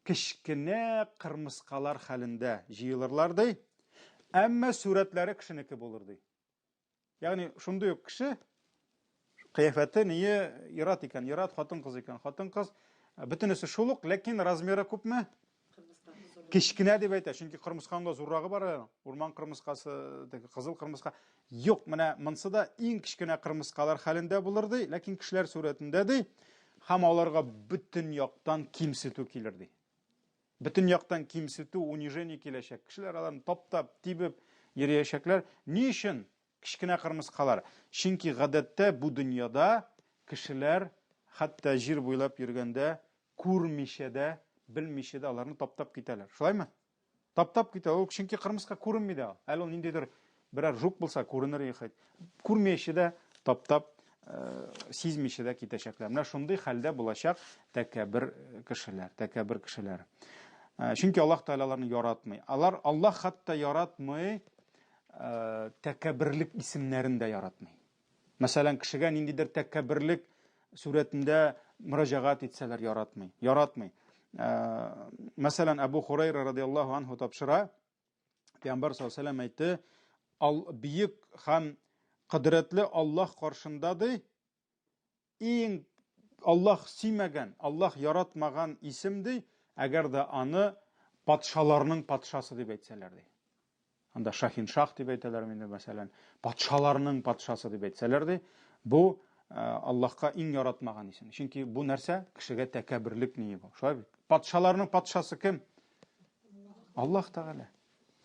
кечкенә кырмыскалар хәлендә җыелырлар ди, әмма сурәтләре кешенеке булыр ди. Ягъни шундый ук кеше кыяфәте ние ират икән, ират хатын-кыз икән, хатын-кыз бөтенесе шул ук, ләкин размеры күпме? Кечкенә дип әйтә, чөнки кырмысканың да зуррагы бар әле. Урман кырмыскасы, теге кызыл кырмыска. Юк, менә монсы да иң кечкенә кырмыскалар хәлендә булыр ди, ләкин кешеләр сурәтендә ди, һәм аларга бөтен яктан кимсетү килер ди. Бөтен яктан кимсетү, унижение киләчәк. Кешеләр аларны таптап, тибеп йөриячәкләр. Ни өчен кечкенә кырмыскалар? Чөнки гадәттә бу дөньяда кешеләр хәтта җир буйлап йөргәндә күрмичә дә, белмичә дә аларны таптап китәләр. Шулаймы? Таптап китә. Ул чөнки кырмыска күренми дә. Әле ул ниндидер берәр жук булса күренер иде. Күрмичә дә таптап, э, сизмичә дә китәчәкләр. Менә шундый хәлдә булачак тәкәббер кешеләр, тәкәббер кешеләр. Э, чөнки Аллаһ Тәгалә аларны яратмый. Алар Аллаһ хәтта яратмый, э, тәкәбберлек исемнәрен дә яратмый. Мәсәлән, кешегә ниндидер тәкәбберлек сурәтендә мөрәҗәгать итсәләр яратмый. Яратмый. Э, мәсәлән, Әбу Хурайра радиаллаһу анһу тапшыра, Пәйгамбәр саллаллаһу алейһи әйтте, ал бөек һәм кодрәтле Аллаһ каршында ди, иң Аллаһ сөймәгән, Аллаһ яратмаган исем ди, әгәр дә аны патшаларның патшасы дип әйтсәләр ди. Анда шахиншах дип әйтәләр инде, мәсәлән, патшаларның патшасы дип әйтсәләр ди, бу э, Аллаһка иң яратмаган исем. Чөнки бу нәрсә кешегә тәкәбберлек ние бу. Шулай бит. Патшаларның патшасы кем? Аллаһ Тәгалә.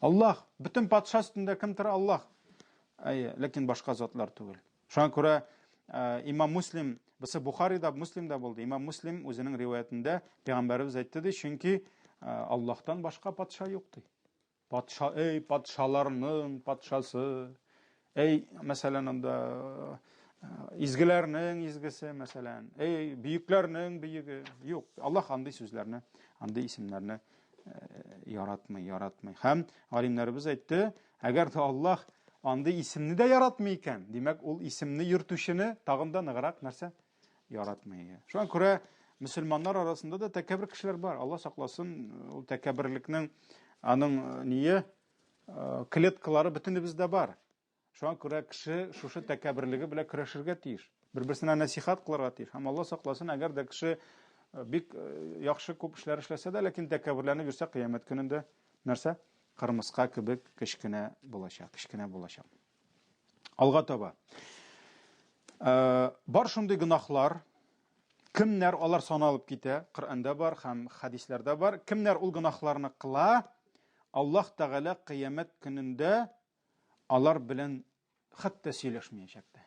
Аллаһ, бөтен патша өстендә кем тора? Аллаһ. Әйе, ләкин башка затлар түгел. Шуңа күрә э, имам Муслим, бусы Бухарида, Муслимда булды. Имам Муслим үзенең риваятендә пәйгамбәребез әйтте ди, чөнки э, Аллаһтан башка патша юк ди. Патша, эй, патшаларның патшасы. Эй, мәсәлән, анда э, изгеләрнең изгесе, мәсәлән. Эй, бөекләрнең бөеге. Юк, Аллаһ андый сүзләрне, андый исемнәрне э, яратмый, яратмый. Һәм галимнәребез әйтте, әгәр дә Аллаһ андый исемне дә яратмый икән, димәк, ул исемне йөртүчене тагын да ныграк нәрсә яратмый. Шуңа күрә мөселманнар арасында да тәкәббер кешеләр бар. Алла сакласын, ул тәкәбберлекнең аның э, ние э, клеткалары бөтенебездә бар. Шуңа күрә кеше шушы тәкәбберлеге белән көрәшергә тиеш. Бер-берсенә нәсихәт кылырга тиеш. Һәм Алла сакласын, әгәр дә кеше э, бик яхшы күп эшләр эшләсә дә, ләкин тәкәбберләнеп йөрсә, кыямәт көнендә нәрсә? Кырмыска кебек кечкенә булачак, кечкенә булачак. Алга таба. Э, бар шундый гөнаһлар, кемнәр алар саналып китә, Коръәндә бар һәм хәдисләрдә бар. Кемнәр ул гөнаһларны кыла, Аллаһ Тәгалә кыямәт көнендә алар белән хәтта сөйләшмәячәк тә.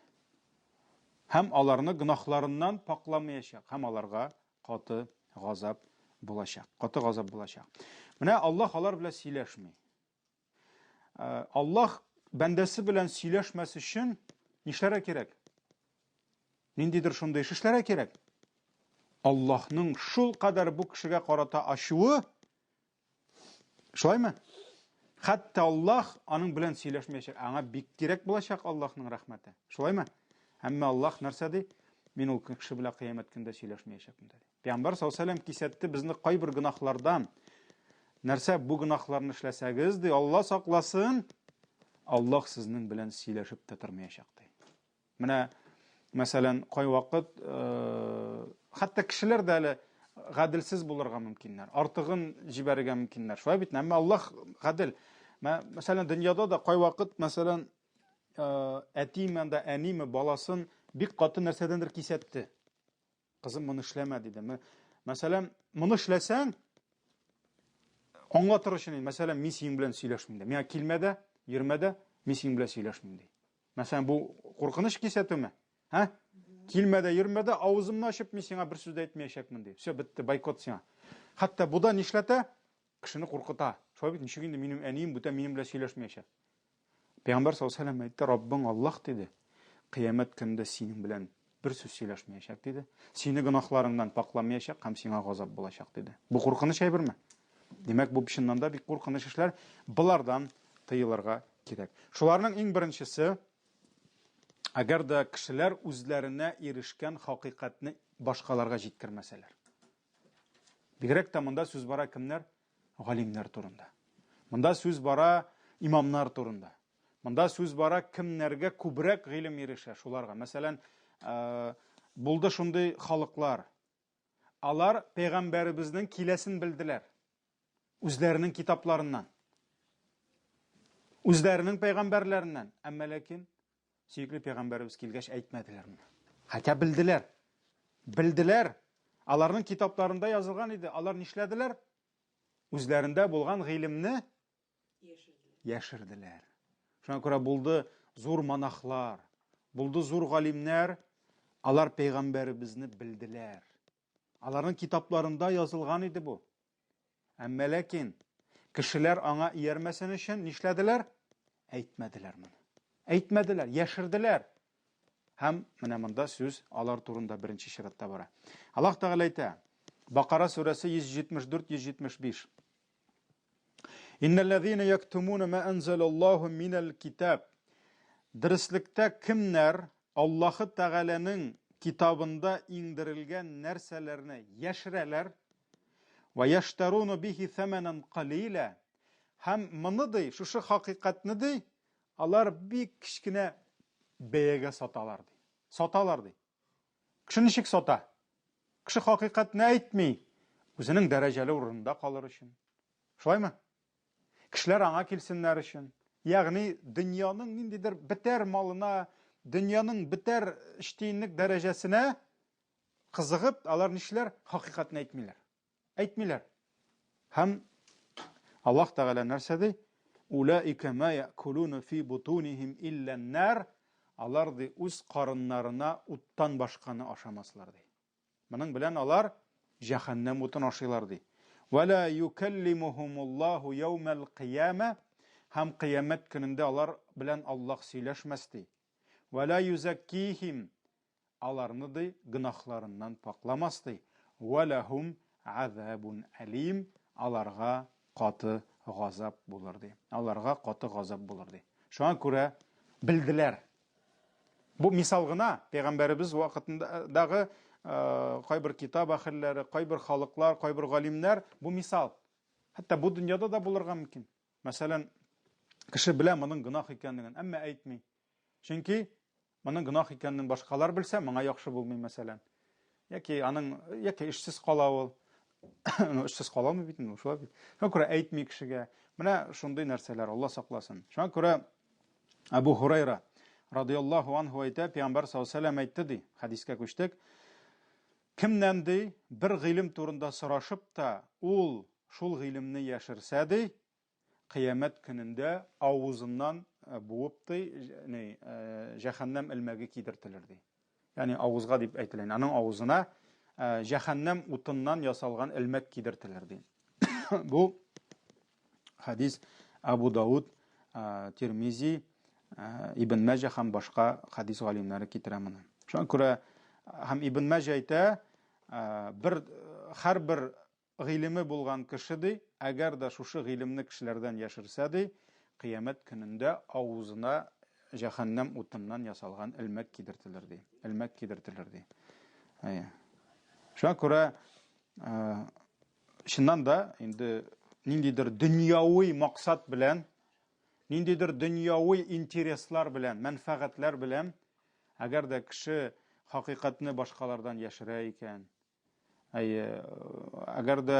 Һәм аларны гөнаһларыннан пакламаячак, һәм аларга каты газап булачак. Каты газап булачак. Менә Аллаһ алар белән сөйләшми. Э, Аллаһ бәндәсе белән сөйләшмәс өчен нишләргә кирәк? Ниндидер шундый эш эшләргә кирәк. Аллаһның шул кадәр бу кешегә карата ачуы, шулаймы? Хәтта Аллаһ аның белән сөйләшмәячәк. Аңа бик кирәк булачак Аллаһның рәхмәте. Шулаймы? Әмма Аллаһ нәрсә ди? Мин ул кеше белән кыямәт көндә сөйләшмәячәкмен ди. Пәйгамбәр саллаллаһу алейһи кисәтте безне кайбер гөнаһлардан. Нәрсә бу гөнаһларны эшләсәгез, ди, Алла сакласын, Аллаһ сезнең белән сөйләшеп тә тормаячак, ди. Менә, мәсәлән, кайвакыт, э, хәтта кешеләр дә әле гаделсез булырга мөмкиннәр, артыгын җибәрергә мөмкиннәр. Шулай бит, әмма Аллаһ гадел. Мәсәлән, дөньяда да кайвакыт, мәсәлән, э, әтиме анда әниме баласын бик каты нәрсәдәндер кисәтте. Кызым, моны эшләмә, диде. Мәсәлән, моны эшләсәң, аңлатыр өчен, мәсәлән, мин синең белән сөйләшмим дә. Миңа килмә дә, йөрмә дә, мин синең белән сөйләшмим ди. Мәсәлән, бу куркыныч кисәтүме? Һә? Килмә дә, йөрмә дә, авызымны ачып мин сиңа бер сүз дә әйтмәячәкмен ди. Все, бетте, бойкот сиңа. Хәтта бу да нишләтә? Кешене куркыта. Шулай бит, ничек инде минем әнием бүтән минем белән сөйләшмәячәк. Пәйгамбәр саллаллаһу алейһи вәсәлләм әйтте, Раббың Аллаһ диде, кыямәт көнендә синең белән бер сүз сөйләшмәячәк диде. Сине гөнаһларыңнан пакламаячак һәм сиңа газап булачак диде. Бу куркыныч әйберме? Димәк, бу чыннан да бик куркыныч эшләр. Болардан тыелырга кирәк. Шуларның иң беренчесе. Әгәр дә кешеләр үзләренә ирешкән хакыйкатьне башкаларга җиткермәсәләр. Бигрәк тә монда сүз бара кемнәр? Галимнәр турында. Монда сүз бара имамнар турында. Монда сүз бара кемнәргә күбрәк гыйлем ирешә, шуларга. Мәсәлән, э, булды шундый халыклар. Алар пәйгамбәребезнең киләсен белделәр. Үзләренең китапларыннан. Үзләренең пәйгамбәрләреннән. Әмма ләкин сөекле пәйгамбәребез килгәч әйтмәделәр моны. Хәтта белделәр. Белделәр. Аларның китапларында язылган иде. Алар нишләделәр? Үзләрендә булган гыйлемне яшерделәр. Шуңа күрә булды зур монахлар, булды зур галимнәр, алар пәйгамбәребезне белделәр. Аларның китапларында язылган иде бу. Әмма ләкин кешеләр аңа иярмәсен өчен нишләделәр? Әйтмәделәр моны. Әйтмәделәр, яшерделәр. Һәм менә монда сүз алар турында беренче чиратта бара. Аллаһ Тәгалә әйтә, Бакара сүрәсе 174-175. Иннәлләзина яктумуна ма анзалаллаһу минәл китаб. Дөреслектә кемнәр Аллаһы Тәгаләнең китабында иңдерелгән нәрсәләрне яшерәләр, ва яштаруна бихи сәмәнән калилә, һәм моны ди, шушы хакыйкатьне ди, алар бик кечкенә бәягә саталар ди. Саталар ди. Кеше ничек сата? Кеше хакыйкатьне әйтми, үзенең дәрәҗәле урынында калыр өчен. Шулаймы? Кешеләр аңа килсеннәр өчен. Ягъни дөньяның ниндидер бетәр малына, дөньяның бетәр өч тиенлек дәрәҗәсенә кызыгып, алар нишләр? Хакыйкатьне әйтмиләр. Әйтмиләр. Һәм Аллаһ Тәгалә нәрсә ди? Улаика ма якулуна фи бутунихим илла нар. Алар ди үз карыннарына уттан башканы ашамаслар ди. Моның белән алар җәһәннәм утын ашыйлар ди. Ва ла юкаллимухумуллаһу яумал кыяма һәм кыямәт көнендә алар белән Аллаһ сөйләшмәс ди. Ва ла юзаккихим Аларны, ди, гөнаһларыннан пакламас, ди, вә ләһүм газабун әлим, аларга каты газап булыр, ди. Аларга каты газап булыр, ди. Шуңа күрә белделәр. Бу мисал гына, пәйгамбәребез вакытындагы кайбер китап әһелләре, кайбер халыклар, кайбер галимнәр, бу мисал. Хәтта бу дөньяда да булырга мөмкин. Мәсәлән, кеше белә моның гөнаһ икәнлеген, әмма әйтми. Чөнки моның гөнаһ икәнен башкалар белсә, моңа яхшы булмый, мәсәлән. Яки аның яки эшсез кала ул. Ну, эшсез кала алмый бит инде, шулай бит. Шуңа күрә әйтми кешегә. Менә шундый нәрсәләр, Алла сакласын. Шуңа күрә Абу Хурайра радияллаһу анһу әйтә, Пәйгамбәр саллаллаһу алейһи вәсәлләм әйтте ди, хәдискә күчтек. Кемнән ди, бер гыйлем турында сорашып та, ул шул гыйлемне яшерсә ди, Кыямәт көнендә авызыннан буып ди, ни, җәһәннәм элмәге кидертелер ди. Ягъни авызга дип әйтелә. Аның авызына җәһәннәм утыннан ясалган элмәк кидертелер ди. Бу хадис Абу Дауд, Тирмизи, Ибн Мәҗә һәм башка хадис галимнәре китерә моны. Шуңа күрә һәм Ибн Мәҗә әйтә, бер һәрбер Гыйлеме булган кеше, ди, әгәр дә шушы гыйлемне кешеләрдән яшерсә, ди, кыямәт көнендә авызына җәһәннәм утыннан ясалган элмәк кидертелер, ди. Элмәк кидертелер, ди. Әйе. Шуңа күрә, чыннан да, инде ниндидер дөньяви максат белән, ниндидер дөньяви интереслар белән, мәнфәгатьләр белән, әгәр дә кеше хакыйкатьне башкалардан яшерә икән, Әйе, әгәр дә,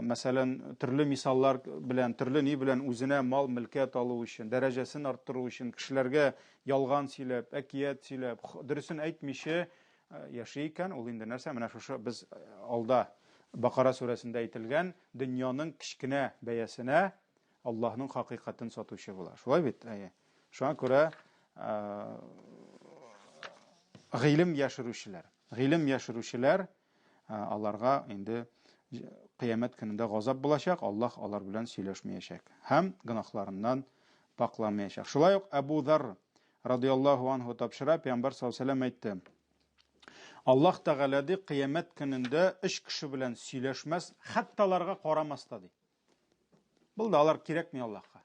мәсәлән, төрле мисаллар белән, төрле ни белән үзенә мал-мөлкәт алу өчен, дәрәҗәсен арттыру өчен кешеләргә ялган сөйләп, әкият сөйләп, дөресен әйтмичә яши икән, ул инде нәрсә? Менә шушы без алда Бакара сүрәсендә әйтелгән дөньяның кечкенә бәясенә Аллаһның хакыйкатен сатучы була. Шулай бит? Әйе. Шуңа күрә гыйлем яшерүчеләр, гыйлем яшерүчеләр аларга инде кыямәт көнендә газап булачак, Аллаһ алар белән сөйләшмәячәк һәм гөнаһларыннан пакламаячак. Шулай ук Әбу Зар радияллаһу анһу тапшыра, Пәйгамбәр саллаллаһу алейһи әйтте. Аллаһ Тәгалә ди, кыямәт көнендә өч кеше белән сөйләшмәс, хәтта аларга карамас та ди. Булды, алар кирәкми Аллаһка.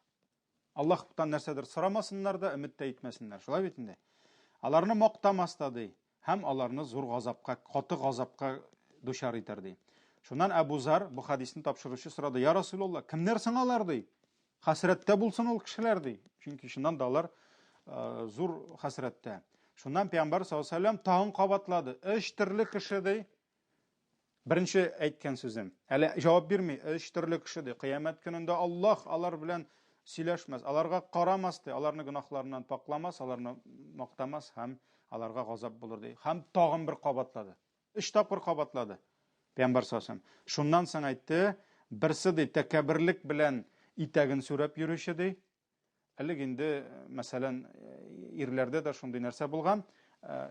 Аллаһтан нәрсәдер сорамасыннар да, өмет тә итмәсеннәр. Шулай бит инде. Аларны мактамас та, ди, һәм аларны зур газапка, каты газапка дучар итәр, ди. Шуннан Әбу Зар, бу хәдисне тапшыручы сорады, Я Расулулла, кемнәр соң алар, ди? Хәсрәттә булсын ул кешеләр, ди. Чөнки чыннан да алар э, зур хәсрәттә. Шуннан Пәйгамбәр саллаллаһу алейһи вәсәлләм тагын кабатлады. Өч төрле кеше, ди. Беренче әйткән сүзем. Әле җавап бирми. Өч төрле кеше ди. Кыямәт көнендә Аллаһ алар белән сөйләшмәс, аларга карамас ди, аларны гөнаһларыннан пакламас, аларны мактамас һәм аларга газап булыр ди. Һәм тагын бер кабатлады. Өч тапкыр кабатлады. Пәйгамбәр саллаллаһу Шуннан соң әйтте, берсе ди тәкәбберлек белән итәген сүрәп йөрүче ди. Элек инде, мәсәлән, ирләрдә дә шундый нәрсә булган.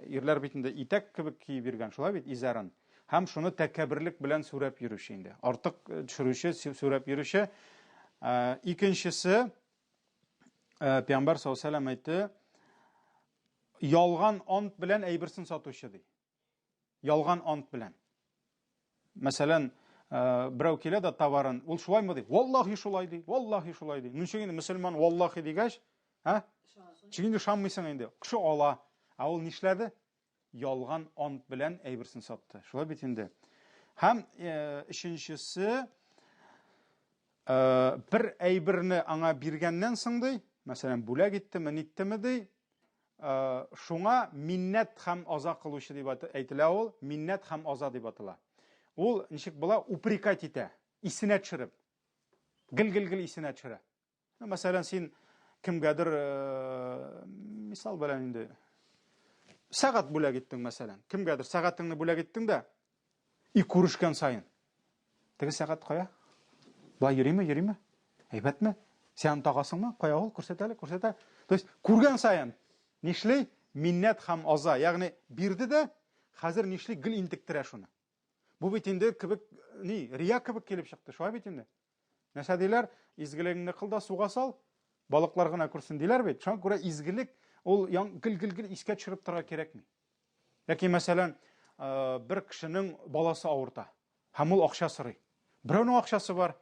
Ирләр бит инде итәк кебек киеп йөргән, шулай бит, изарын. Һәм шуны тәкәбберлек белән сүрәп йөрүче инде. Артык төшерүче, сүрәп йөрүче. Икенчесе, Пәйгамбәр саллаллаһу алейһи вәсәлләм әйтте, ялган ант белән әйберсен сатучы ди. Ялган ант белән. Мәсәлән, э, берәү килә дә товарын, ул шулаймы ди? Валлахи шулай ди, валлахи шулай ди. Ничек инде мөселман валлахи дигәч, ә? Ничек инде ышанмыйсың инде? Кеше ала. Ә ул нишләде? Ялган ант белән әйберсен сатты. Шулай бит инде. Һәм э, өченчесе, э, бер әйберне аңа биргәннән соң ди, мәсәлән, бүләк иттеме, ниттеме ди, Шуңа миннәт һәм аза кылучы дип әйтелә ул, миннәт һәм аза дип атала. Ул ничек була? Упрекать итә, исенә төшереп. Гел-гел-гел исенә төшерә. Ну, мәсәлән, син кемгәдер мисал белән инде сәгать бүләк иттең, мәсәлән. Кемгәдер сәгатеңне бүләк иттең дә, И күрешкән саен. Теге сәгать кая? Болай йөриме, йөриме? Әйбәтме? Син аны тагасыңмы? Кая ул? Күрсәт әле, күрсәт әле. То есть күргән саен нишли? Миннәт һәм аза, ягъни бирде дә, хәзер нишли? Гел интектерә шуны. Бу бит инде кебек ни, рия кебек килеп чыкты, шулай бит инде. Нәрсә диләр? Изгелегеңне кыл да суга сал, балыклар гына күрсен диләр бит. Шуңа күрә изгелек ул гел-гел-гел искә төшереп торырга кирәкми. Яки, мәсәлән, э, бер кешенең баласы авырта, һәм ул акча сорый. Берәүнең акчасы бар.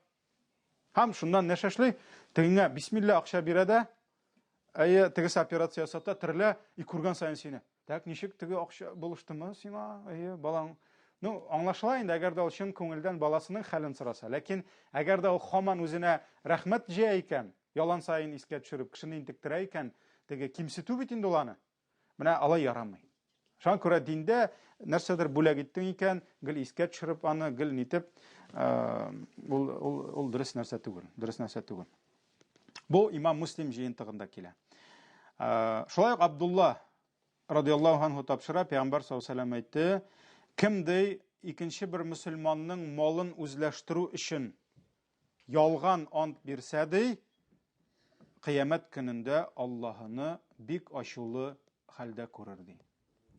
Һәм шуннан нәрсә эшли? Тегеңә бисмилла акча бирә дә, әйе, тегесе операция ясата, терелә, и күргән саен сине. Так, ничек теге акча булыштымы сиңа? Әйе, балаң. Ну, аңлашыла инде, әгәр дә ул чын күңелдән баласының хәлен сораса. Ләкин әгәр дә ул хаман үзенә рәхмәт җыя икән, ялан саен искә төшереп, кешене интектерә икән, теге кимсетү бит инде ул аны. Менә алай ярамый. Шуңа күрә диндә нәрсәдер бүләк иттең икән, гел искә төшереп аны, гел нитеп, э, ул, ул, ул дөрес нәрсә түгел. Дөрес нәрсә түгел. Бу Имам Муслим җыентыгында килә. Э, шулай ук Абдулла радиаллаһу анһу тапшыра, Пәйгамбәр саллаллаһу алейһи вәсәлләм әйтте, кем ди икенче бер мөселманның малын үзләштерү өчен ялган ант бирсә ди, кыямәт көнендә Аллаһыны бик ачулы хәлдә күрер ди.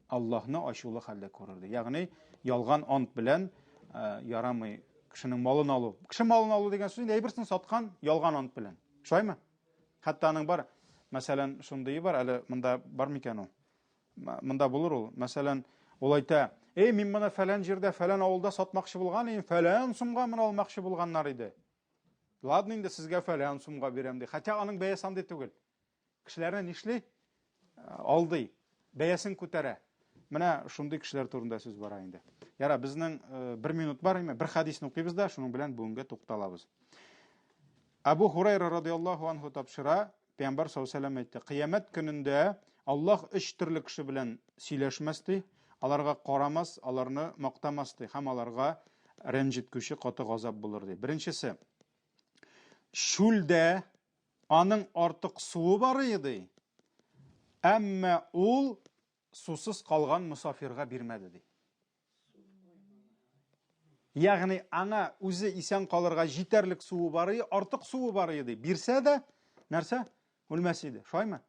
Аллаһны ачулы хәлдә күрер ди. Ягъни ялган ант белән э, ярамый кешенең малын алу. Кеше малын алу дигән сүз инде әйберсен саткан ялган ант белән. Шулаймы? Хәтта аның бар, мәсәлән, шундые бар, әле монда бар микән ул? Монда булыр ул. Мәсәлән, ул әйтә, "Эй, мин моны фәлән җирдә, фәлән авылда сатмакчы булган идем, фәлән сумга моны алмакчы булганнар иде. Ладно инде сезгә фәлән сумга бирәм ди. Хотя аның бәясе андый түгел. Кешеләрне нишли? Э, алдый, бәясен күтәрә. Менә шундый кешеләр турында сүз бара инде. Яра, безнең э, бер минут бар име? Бер хәдисне укыйбыз да, шуның белән бүгенгә тукталабыз. Абу Хурайра радиаллаһу анху тапшыра, Пәйгамбәр саллаллаһу алейһи әйтте, кыямәт көнендә Аллаһ өч төрле кеше белән сөйләшмәс ди, аларга карамас, аларны мактамас ди һәм аларга рәнҗеткүче каты газап булыр ди. Беренчесе, чүлдә аның артык суы бар иде ди, әмма ул сусыз калган мосафирга бирмәде ди. Ягъни аңа үзе исән калырга җитәрлек суы бар иде, артык суы бар иде. Бирсә дә, нәрсә? Үлмәс иде. Шулаймы?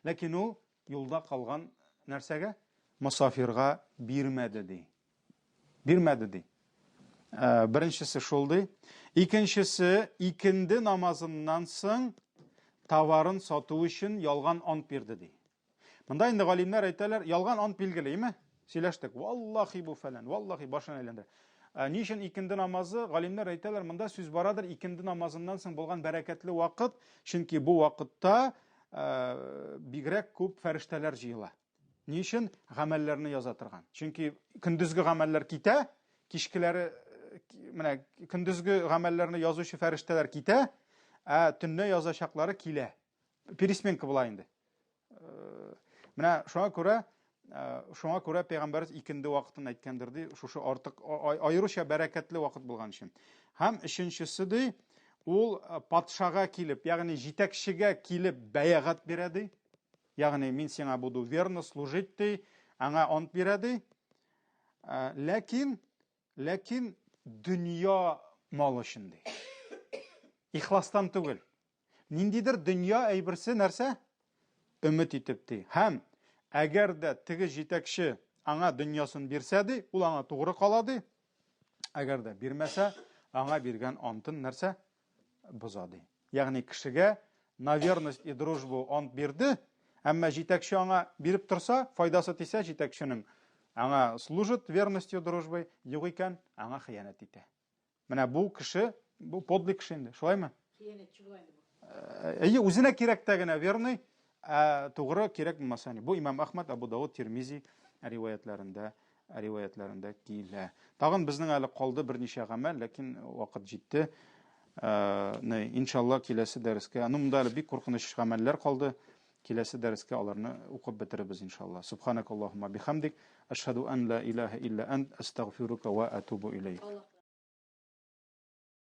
Ләкин ул юлда калган нәрсәгә? Мосафирга бирмәде ди. Бирмәде ди. Э, беренчесе шул ди. Икенчесе, икенде намазыннан соң товарын сату өчен ялган ант бирде ди. Монда инде галимнәр әйтәләр, ялган ант билгеле, име? Сөйләштек. Валлахи бу фәлән, валлахи башын әйләндерә. Ә, ни өчен икенде намазы? Галимнәр әйтәләр, монда сүз барадыр икенде намазыннан соң булган бәрәкәтле вакыт, чөнки бу вакытта ә, бигрәк күп фәрештәләр җыела. Ни өчен? Гамәлләрне яза торган. Чөнки көндезге гамәлләр китә, кичкеләре менә көндезге гамәлләрне язучы фәрештәләр китә, ә төнлә язачаклары килә. Пересменка була инде. Э, менә шуңа күрә э, шуңа күрә пәйгамбәрбез икенде вакытын әйткәндер ди, шушы артык аеруча бәрәкәтле вакыт булган өчен. Һәм өченчесе ди, ул э, патшага килеп, ягъни җитәкчегә килеп бәягать бирә ди. Ягъни мин сиңа буду верно служить ди, аңа ант бирә ди. Ә, ләкин, ләкин дөнья мал өчен ди. Ихластан түгел. Ниндидер дөнья әйберсе нәрсә? Өмет итеп ди. Һәм әгәр дә теге җитәкче аңа дөньясын бирсә ди, ул аңа тугры кала ди. Әгәр дә бирмәсә, аңа биргән антын нәрсә? Боза ди. Ягъни кешегә на верность и дружбу ант бирде, әмма җитәкче аңа биреп торса, файдасы тисә җитәкченең, аңа служит верностью, дружбой, юк икән, аңа хыянәт итә. Менә бу кеше, бу подлый кеше инде, шулаймы? Хыянәтче була инде бу. Әйе, үзенә кирәктә генә верный, ә тугры кирәк булмаса ни. Бу Имам Әхмәд, Абу Дауд, Тирмизи риваятләрендә риваятләрендә килә. Тагын безнең әле калды берничә гамәл, ләкин вакыт җитте. Э, иншалла киләсе дәрескә, ну монда әле бик куркыныч гамәлләр калды. Киләсе дәрескә аларны укып бетерербез иншалла. Субханакаллаһумма бихамдик, ашһаду ан ла илаһа илля ант, астагфирука ва атубу илейк.